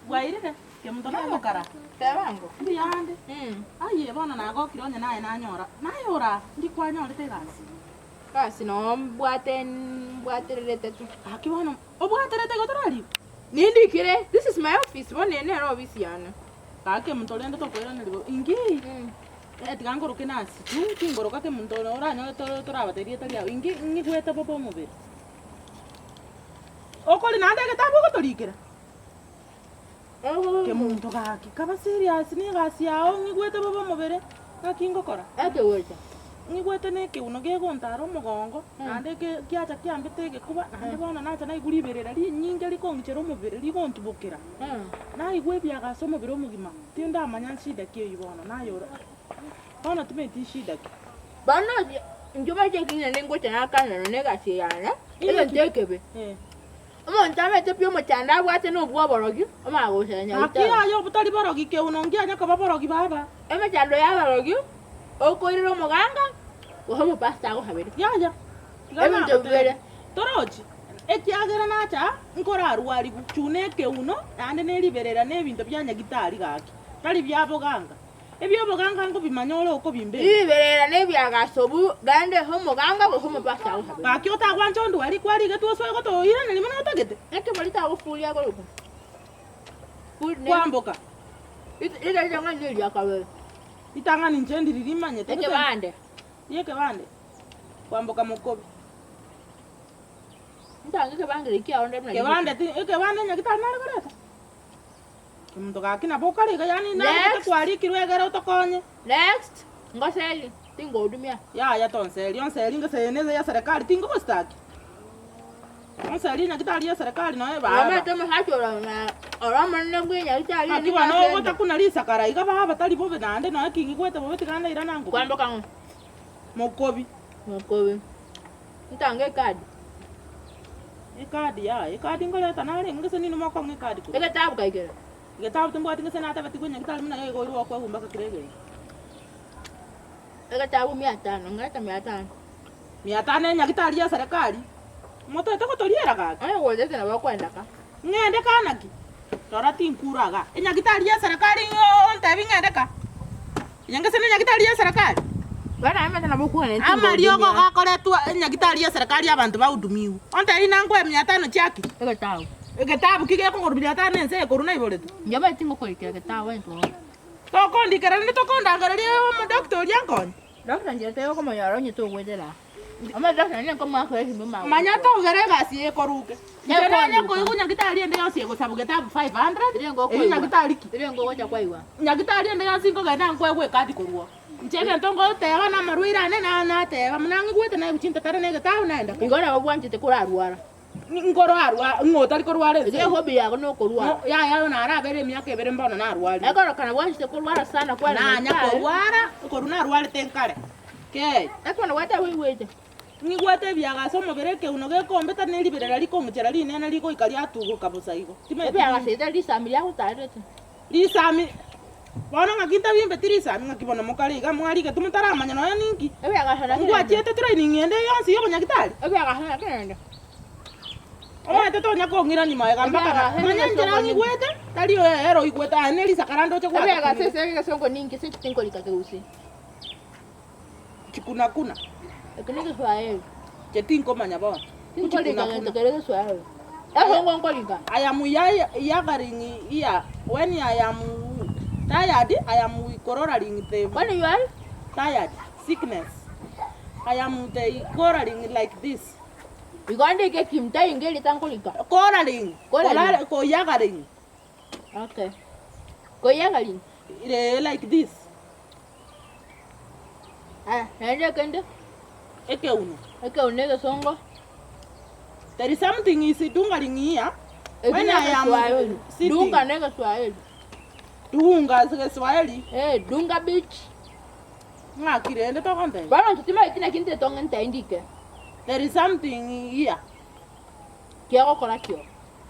Bwairire, kemonto nagokara. Tebango. Mbuyande. Aye bono nagokire onye naye nanyora. Naye ora, ndi kwanyorete egasi. Gasi noo mbwate mbwatererete tu. Gaki bono, obwaterete igo torarikwa? Nindikire, this is my office, bono eye nere ofisi yane. Gaki kemonto rende tokoiraneria bo, inki? Eh tiga nkoroke nasi tu, tingoroka kemonto oranyore torabatebi rieta riao, inki ng'igwete bobe omobere. Okori naende egetabu ogotorikera? Kemonto gaki, kaba serious na egasi yao, ng'igwete bobe omobere, ng'aki ngokora? Ekegocha. Ng'igwete na ekeuno kegontara omogongo, naende eke kiacha kiambete egekuba, naende bono nacha naigwa riberera rinyinge rikong'ichera omobere, rigontubokera. Naigwa ebiaga ase omobere omogima, tindamanya nshida ki eywo bono, nayora, bono timanyeti nshida ki. Bono inche omanyete eki ng'ende ngocha nakane nonya na egasi eye yane, egento ekebe. Omonto amanyete pi omochando abwate nobwo oborogi, omanye gocha Gaki nyagetari. aye obotari borogi keuno nkianya koba borogi baba. Emechando y'aborogi, okoirera omoganga, gose omopastor agosabere. Yaya, tiga Ebinto nagotebi, bibere. Torochi, ekiagera nacha aa, nkorarwarigwe, chuna ekeuno, naende ne riberera na ebinto bia nyagitari gaki, tari bia boganga. Ebi'oboganga nkobimanya ore okobimba ebi. Riberera nebiagaso obu, gende omoganga gose omopastor agosabere. Gaki otagwancha ondwari kwarigetwe osoe gotoiraneria buna otagete. Naki bori tagofuria akorokwa Furi ne Kwamboka. Rita ritang'ani neria kabere. Ritang'ani inche ndiri rimanyete gose Ekebande. Y'ekebande. Kwamboka mokobi. Ntange ekebangeri kiao nde buna Kebande ti ekebande nyagitari nare koreta. Omonto gaki nabo okare iga yaani narigete Next. kwarikirwe egere otokonye. Next, ngoseri, tingohudumia. Yaya tonseria onserie ngese eye nese ya serikali tingogostaki. Onserie nyagitari ya serikali noe baba. Omanyete omosacha oro na oro omonene bwe nyagitari Gaki bono ogotakuna risakara iga baba tari bobe naende noe king'igwete bobe tiga ndairana ngobe. Kwamboka ng'o? Mokobi. Mokobi. Ntange ekadi. Ekadi yaya, ekadi nkoreta narenge gose ninwe mokong'a ekadi korwa. Egetabu kaikera. Egetabu timbwati gose natebetigwe nyagitari buna iga oirwe okoegwa mpaka kera egento. Egetabu mia tano, ngareta mia tano. Mia tano enyagitari ya serikali, motoete gotoriera gaki? Onye gochete nabo okoenda ka. Ng'ende ka naki? Rora tinkura igaa. Enyagitari ya serikali ng'o ontebi ng'ende ka? Onye ngese nenyagitari ya serikali? Amariogo gakoretwa enyagitari ya serikali abanto bahudumiwe. Ontebi nankoe mia tano chiaki? Egetabu. Egetabu ki gekogorwa mia tano ense ekorwa naiboretwe? Tokondikera rende tokondangereria omodoctor oria ankonye. Manya togere egasi eye ekoruke. Inche nanye koigwa nyagitari ende yonsi egosabu getabu 500, eyio nyagitari ki? Nyagitari ende yonsi nkogenda nkoegwa ekadi korwa oo. Inche egento ngoteba na amarwaire ane na nateba buna ng'igwete naigwa chintatare na egetabu naenda ka. Igo nabo bwanchete korarwara. Nkorarwa ng'o otari korwara ense Igo ehobi yago nokorwara. Ng'o yaya narabere emiaka ebere mbono narwarire. Ekorokana bwanchete korwara sana kware Nanya nyasae. korwara, korwa narwarete nkare. Kei. Ekero gwateba oigwete. Ng'igwete ebiaga ase omobere ekeuno gekombeta ne riberera rikong'ichera rinene rigoika riatugoka bosa igo. Timanyeti Ebiaga ase etari risami riagotarerete. Risami, bono ng'aki ntabimbeti risami ng'aki bono mokare iga mwarigetwe motaramanya nonya ninki? Ebiaga ase naki rende. Ngwachiete training ende yonsi y'obonyagitari? Ebiaga ase naki rende. Omanyete tonya kong'irania magega mpaka Ebiaga ase manya enchera egesongo ninki? ng'igwete tari ere oigwete aye ne risakara ndoche Ebiaga ase gwatokunire. ase egesongo ninki ase tinkorika kegusii. Chikunakuna. Eke negeswaeri. Inche tinkomanya bono. Tinkorika Kuchikunakuna. gento kere egeswaeri. Egesongo nkorika. I am yagaring here when I am tired I am kororaring the When you are? tired sickness I am the kororaring like this. Igo ndike kim tainga erita nkorika. Kororaring Kororaring. koyagaring. Okay. Koyagaring. Like this. Aya, naende ekende, Ekeuno. ekeuno egesongo, There is something is dungaring here. eki When I am negeswahili. sitting. Dunga negeswahili. Dunga ase Geswahili. Eh, dunga beach. Ng'aki rende togontebia? Bono inche timanyeti naki intete ong'ente ndike. There is something here. Kiagokora kio.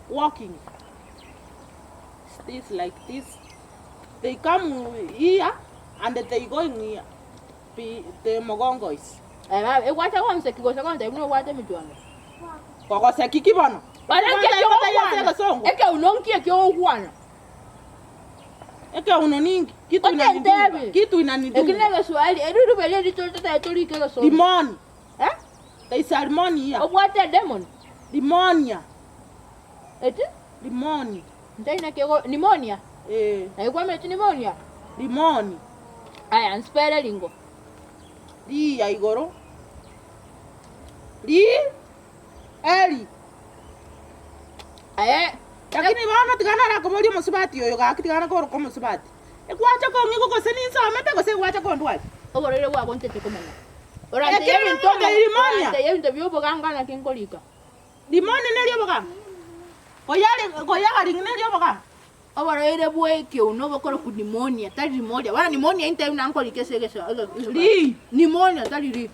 Walking. This like this. They come here and they going here be the mogongo is. Aye baba, egwacha gonseki gose gontebia buna obwate emechwano. Kogoseki ki bono? Bono nki Kwanza ekio egotaiyo ase ogokwana? egesongo. Ekeuno nki ekio ogokwana? Ekeuno ninki? Kitu inanidunga. Otentebi. Kitu Eki inanidunga. negeswahili, eri riruba eri eritore totagete torike egesongo. Limoni. Eh? There is a limoni here. Obwate edemon? Limonia. Eti? Limoni. Ntari naki ego pneumonia? Eh. Naki kwamanyete pneumonia? Limoni. Aya, nsipere ringo. Riya igoro. Ri. Eri. Aye. Lakini bono tiga narakoborie omosubati oyo gaki tiga nakoroka omosubati. Egwacha kong'igwa gose ninsomete gose egwacha kondwaria. Oborwaire bwabo ntete komanya. Orantebie Ekero ebinto omonto pneumonia. orantebie ebinto bia oboganga naki nkorika. Limoni neri oboganga? Koyari koyagaring neri oboganga? Oborwaire bwa ekeuno bokorokwa pneumonia, tari pneumonia. Bono pneumonia intebie buna nkorika ase egeso ege Ri. Pneumonia tari ri.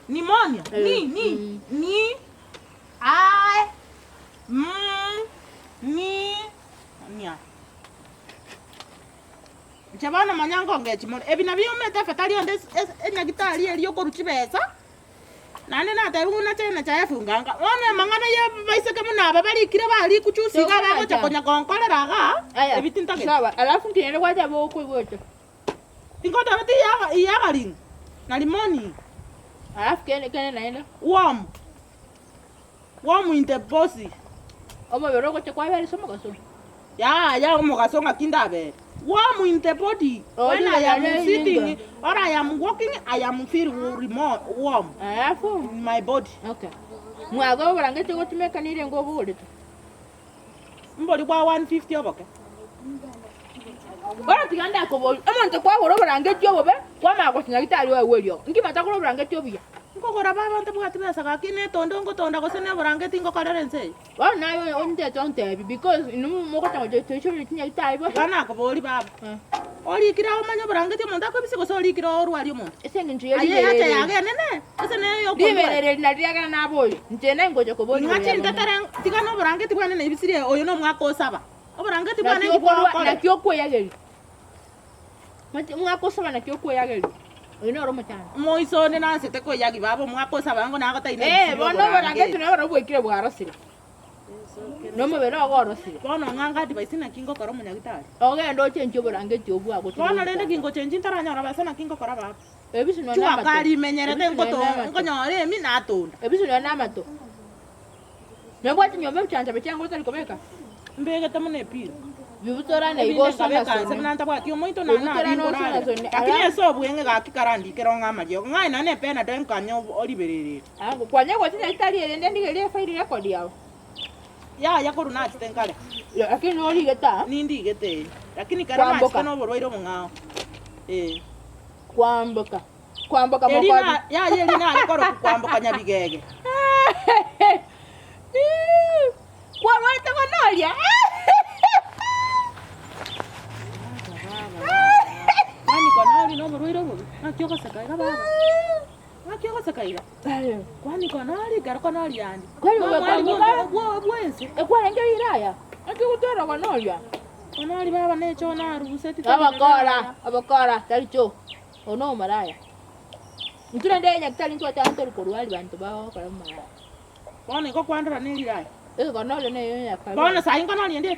Pneumonia? Eh. Ni ni Mm. ni I m ni nia. Inche bono manya nkongechi more. Ebi nabio omanyete efatari onde es- es- enyagitari eria okorwa chibesa. Naende natebiwa buna china chaefunga anga. Bono amang'ana ya abaiseke buna aba barikire barikwa chusi iga bagocha konya gonkorera igaa, Aya, ebi tintageti. sawa. Alafu nkinyare gwateba okoigwete. Tingoteba ti iyaga iyagaring'o na limoni. Alafu kende kende naende. Warm, warm in the bossy. Omobere ogocha kwabera ase omogaso. Yaya omogaso ng'aki ndabere. Warm in the body Oh, when I am riberera sitting rinyinge. or I am walking I am feel warm Alafu in my body. okay. Mwago oborangeti ogotumeka nirengo obogorete. Mbori bwa 150 oboke. Bono tiga ndakoborie, omonto kwagora oborangeti obobe, kwamanya gochia nyagitari oegwe eriogo. Inki batagora oborangeti obuya? Nkogora baba ntabwati besa gaki netondo ngotonda gose neborangeti ngokorera ense eye. Bono naye ontete ontebi because inwe mogocha gocha toichoreria chinyagitari bosa. Iga nakoboria baba, Eh. orikire omanye oborangeti omonto akoebisia gose orikire orwarie omonto? Ase eng'encho ye Aye eacha riberera yago enene, gose neye okondwaria? Riberera eri nario riagera nabe oyo, inche naye ngocha koboria Ing'a igoro ya bono. chintetera tiga noborangeti bwane naibisirie oyo nomwaka osaba. Oborangeti bwane Naki inki okorwa bwagokora? naki okweyageria? Mati omwaka osaba naki okweyageria? Oyo noro omochando. Moiso onde nansete koyagi baba omwaka osaba ango nagotai Eh, naibisirie bono oborangeti oborangeti. noro bwaikire bwarosire. Na omobere ogo orosire. Bono ng'a advice naki ngokora omonyagitari. Ogende ochenchie oborangeti obwo bwago Bono rende gingochenchia ntaranyora besa naki ngokora baba. Ebisu nonya Chua amato. kari imenyerete Ebisu nonya nkoto amato. nkonyora emi natonda. Ebisu nonya amato. Nobwate nyomba ebichanchabe chiango otari kobeka? Mbegete mono epira. Bibutorane igo Ebinde nkabeka osona nse sone. buna ntabwati omoito naende Bibutorane nari osona nkorarera. sone. Lakini Ala ase obweng'e gaki karandikere ong'e amariogo ng'aye nonye na epenado nkanye oriberera ere. Ango kwanya gocha nyagetari ere rende ndigerie efaili record yao. Yaya korwa nachete nkare. Lakini norigete aa. Nindigete ee. Lakini kero Kwamboka. nachete na oborwaire obong'ao. Ee. Kwamboka. Kwamboka Eri mokori. na yaya eri nare korokwa kwamboka nyabigege. Kwarwarete bono oria. Yaani kona ori na oborwaire obobe. Ng'aki ogoseka iga baba? Ng'aki ogoseka iga? Kwani kona ori ekero kona ori ande. Kwani Nomwari kwamboka? bwense. Ekwarenge riraya. Ng'aki ogotwara bono oria? Kona ori baba necho naruseti tari Abakora, abakora, tari cho. Oyo nomomaraya. Intwe rende nyagetari ntwateba ntori korwari banto bagokora obomaraya. Bono igo kwandora ne riraya. Egekono oria neye oyakare. Bono saii nkonorie ndi?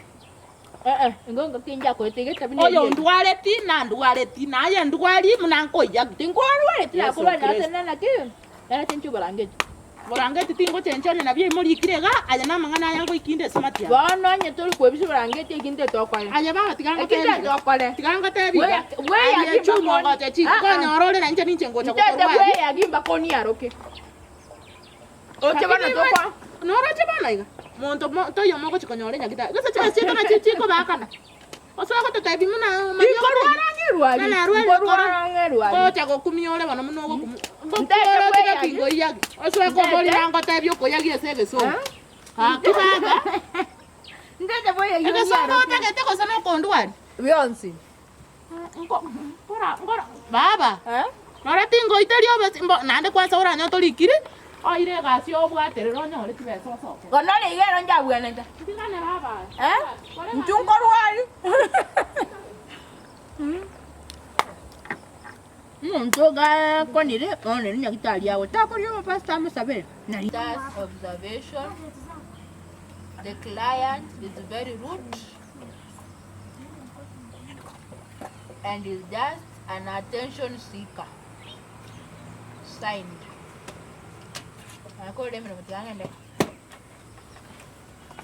Eh eh, ingo ngaki njakorete iga etabi Oyo nerieta. ondwareti nandwareti, naye ndwari buna nkoiyagwa. Tinkwarwareti Yeso nakorwari Kristo. natenena naki? Narachenche oborangeti. Borangeti tingochencha onye nabio imorikire iga, aya namang'ana aya ngoikinde ase matiang'i. Bono onye tori kwebisa oborangeti eki ntitokore. Aye baba tiga Eki ngotebi iga, ntitokore. tiga ngotebi iga, Bweya bweyagi aye chuma mbakoni. ogocha chi, Ah ah. nkonyora ore na inche ninche ngocha Ntete gokorwaria. bweyagi mbakoni aroke. Oche bono Lakini tokwa. Noroche bono iga, monto mo toiyo mogochi konyora enyagitari, gose chibesa chiaito nachio chikobaakana. Osoe gototebia buna omanyia Nkorwara ng'erwari, Buna narwarire nkorwara korwa ng'erwari. gocha gokumia ore bono buna ogokumia. Ntete Ngokwera tiga bweyagi. kingoiyagi. Osoe Ntete. komborera ngotebie okoyagia ase egesongo. Eh? Gaki baba. Ntete bweyagi Egesongo oniaroke. otagete gose nokondwaria? Bionsi. Nko nkora nkora baba. Eh? Nore tingoiteria obesi mbo naende kwansa oranyore torikiri, oire egasi obwaterere onyore chibesa osoke. Bono riga ero njabwenete. Ntigane baba aye. Eh? Inchu nkorwari. Omonto gakonire bono nere nyagitari ago takorire omopastor amosabere. Nari. Observation. The client is very rude and is just an attention seeker. Signed. Nakore emeremo tiga ng'ende.